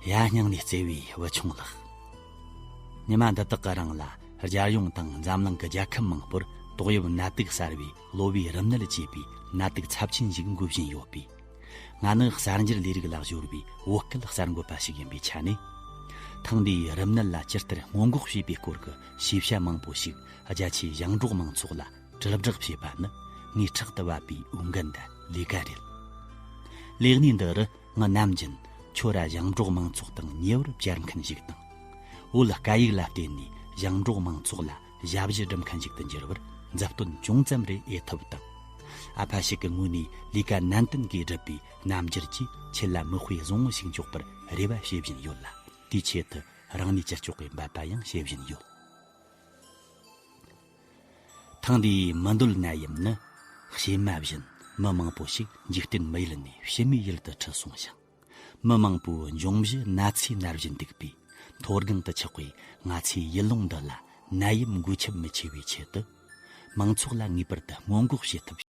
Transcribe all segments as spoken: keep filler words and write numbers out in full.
ཡ། སྙིང་ནས་བརྩེ་བའི་བུ་ཆུང་ལགས། ཉི་མ་འདི་དག་གི་རིང་ལ་རྒྱལ་ཡོངས་དང་འཛམ་གླིང་གི་རྒྱལ་ཁབ་མང་པོར་ཏོག་དབྱིབས་ནད་དུག་གསར་བའི་གློ་བའི་རིམས་ནད་ཅེས་པའི་ནད་དུག་ཚབས་ཆེན་ཞིག་འགོས་བཞིན་ཡོད་པས། ང་ནི་གསར་འགྱུར་ལས་རིགས་ལ་གཞོལ་བའི་བོད་སྐད་གསར་འགོད་པ་ཞིག་ཡིན་པའི་ཆ་ནས། ཐེངས་འདིའི་རིམས་ནད་ལ་ཇི་ལྟར་སྔོན་འགོག་བྱེད་པའི་སྐོར་གྱི་ཤེས་བྱ་མང་པོ་ཞིག་རྒྱ་ཆེའི་ཞིང་འབྲོག་མང་ཚོགས་ལ་དྲིལ་བསྒྲགས་བྱས་པ་ནི་ངས་ཕྲག་ཏུ་བབས་པའི་འོས་འགན་དང་ལས་ཀ་རེད། ལས་གནས་འདི་རུ་ང་ནམ་རྒྱུན་ཁྱོད་ར་ཞིང་འབྲོག་མང་ཚོགས་དང་ཉེ་བར་བཅར་མཁན་ཞིག་དང་། བོད་སྐད་ཡིག་ལ་བརྟེན་ནས་ཞིང་འབྲོག་མང་ཚོགས་ལ་ཞབས་ཕྱི་སྒྲུབ་མཁན་ཞིག་ཏུ་འགྱུར་བར་མཛུབ་སྟོན་ཅུང་ཙམ་རེ་འོས་ཐུབ་དང་། ཨ་ཕ་ཞིག་གི་ངོས་ནས་ལས་ཀ་ནན་ཏན་གྱིས་བསྒྲུབས་པའི་རྣམ་འགྱུར་གྱིས་ཁྱེད་ལ་མིག་དཔེ་བཟང་བོ་ཞིག་འཇོག་པར་རེ་བ་བྱེད་བཞིན་ཡོད་ལ། དེའི་ཆེད་དུ་རང་ནུས་ཅི་ལྕོགས་ཀྱིས་འབད་པ་ཡང་བྱེད་བཞིན་ཡོད། ཐེངས་འདིའི་མི་འདོད་ནད་ཡམས་ནི་གཤེད་མ་བཞིན་མི་མང་པོ་ཞིག་འཇིག་རྟེན་མི་ཡུལ་ནས་ཕྱི་མའི་ཡུལ་དུ་ཁྲིད་སོང་ཞིང་། མི་མང་པོའི་འབྱུང་བཞི་ན་ཚའི་ནད་བཞིན་འདུག་པས། མཐོ་སྒང་དུ་ཆགས་པའི་ང་ཚོའི་ཡུལ་ལུང་འདི་ལ་ནད་ཡམས་འགོས་ཁྱབ་མི་ཆེ་བའི་ཆེད་དུ། མང་ཚོགས་ལ་ངེས་པར་དུ་སྔོན་འགོག་བྱེད་ཐབས།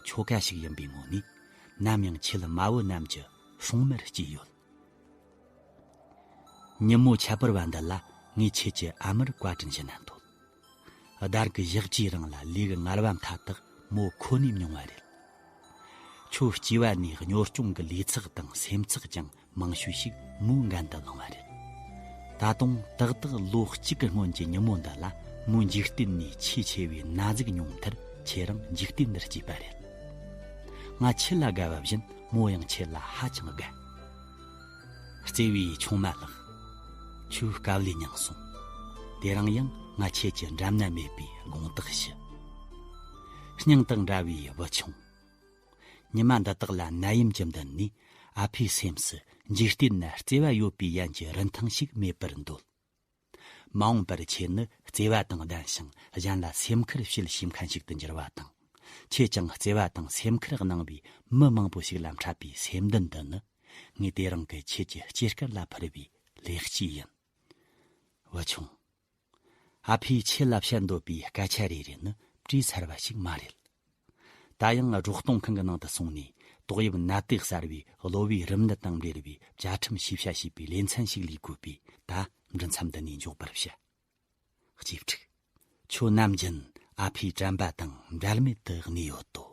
ཁྱོ་ག་ཞིག་ཡིན་པའི་ངོས་ནས་ནམ་ཡང་ཁྱེད་མ་བུ་རྣམས་ཀྱི་སྲུང་མར་བརྩིས་ཡོད། ཉིན་མོ་ཁྱད་པར་བ་འདི་ལ་ངས་ཁྱེད་ཀྱི་ཨ་མར་བཀའ་དྲིན་ཞུ་ན་འདོད། བདར་གི་ཞག་གཅིག་རིང་ལ་ལས་ཀྱི་ངལ་བ་མཐའ་དག་མོ་ཁོ་ནས་མྱོང་བ་རེད། ཁྱོད་སྐྱེས་པ་ནས་གཉོར་སྐྱོང་གི་ལས་ཚགས་དང་སེམས་ཚགས་ཀྱང་མང་ཤོས་ཤིག་མོའི་འགན་དུ་བླངས་པ་རེད། ད་དུང་ཏག་ཏག་ལོ་གཅིག་གི་སྔོན་གྱི་ཉིན་མོ་འདི་ལ་མོའི་འཇིག་རྟེན་ནས་ཆེས་ཆེ་བའི་ན་ཟུག་མྱོང་མཐར་ཁྱེད་རང་འཇིག་རྟེན་འདིར་སྐྱེས་པ་རེད། ང་ཁྱེད་ལ་དགའ་བ་བཞིན་མོ་ཡང་ཁྱེད་ལ་ཧ་ཅང་དགའ། བརྩེ་བའི་ཆུང་མ་ལགས། ཁྱོད་སྐབས་ལས་མྱངས་སོང་། དེ་རིང་ཡང་ང་ཁྱེད་ཀྱི་འགྲམ་ན་མེད་པའི་དགོངས་དག་ཞུ། སྙིང་དང་འདྲ་བའི་བུ་ཆུང་། ཉི་མ་འདི་དག་ལ་ནད་ཡམས་ཀྱི་མདུན་ནས་ཨ་ཕའི་སེམས་སུ་འཇིག་རྟེན་ན་བརྩེ་བ་ཡོད་པའི་ཡན་གྱི་རིན་ཐང་ཞིག་མེད་པར་འདོད། མ་འོངས་པར་ཁྱེད་ནི་བརྩེ་བ་དང་ལྡན་ཞིང་གཞན་ལ་སེམས་ཁུར་བྱེད་ཤེས་མཁན་ཞིག་ཏུ་འགྱུར་བ་དང་། ཁྱེད་ཀྱང་བརྩེ་བ་དང་སེམས་ཁུར་གནང་བའི་མི་མང་པོ་ཞིག་ལ་འཕྲད་པའི་སེམས་འདུན་འདི་ནི་ངས་དེ་རིང་གི་ཁྱེད་ཀྱི་སྐྱེས་སྐར་ལ་ཕུལ་བའི་ལེགས་སྐྱེས་ཡིན། བུ་ཆུང་། ཨ་ཕས་ཁྱེད་ལ་བཤད་འདོད་པའི་སྐད་ཆ་རེ་རེ་ནི་བྲིས་ཚར་བ་ཞིག་མ་རེད། ད་ཡང་སྒྲོག་གཏོང་ཁང་གི་ནང་དུ་སོང་ནས་ཏོག་དབྱིབས་ནད་དུག་གསར་བའི་གློ་བའི་རིམས་ནད་དང་འབྲེལ་བའི་བཅའ་ཁྲིམས་ཞིབ་བཤེར་བྱས་པའི་ལེ་ཚན་ཞིག་ལས་དགོས་པས། ད་འབྲི་མཚམས་འདི་ནས་འཇོག་པར་བྱ། གཅེས་ཕྲུག། ཁྱོད་ནམ་རྒྱུན་ཨ་ཕའི་དྲན་པ་དང་འབྲལ་མེད་དུ་གནས་ཡོད་དོ།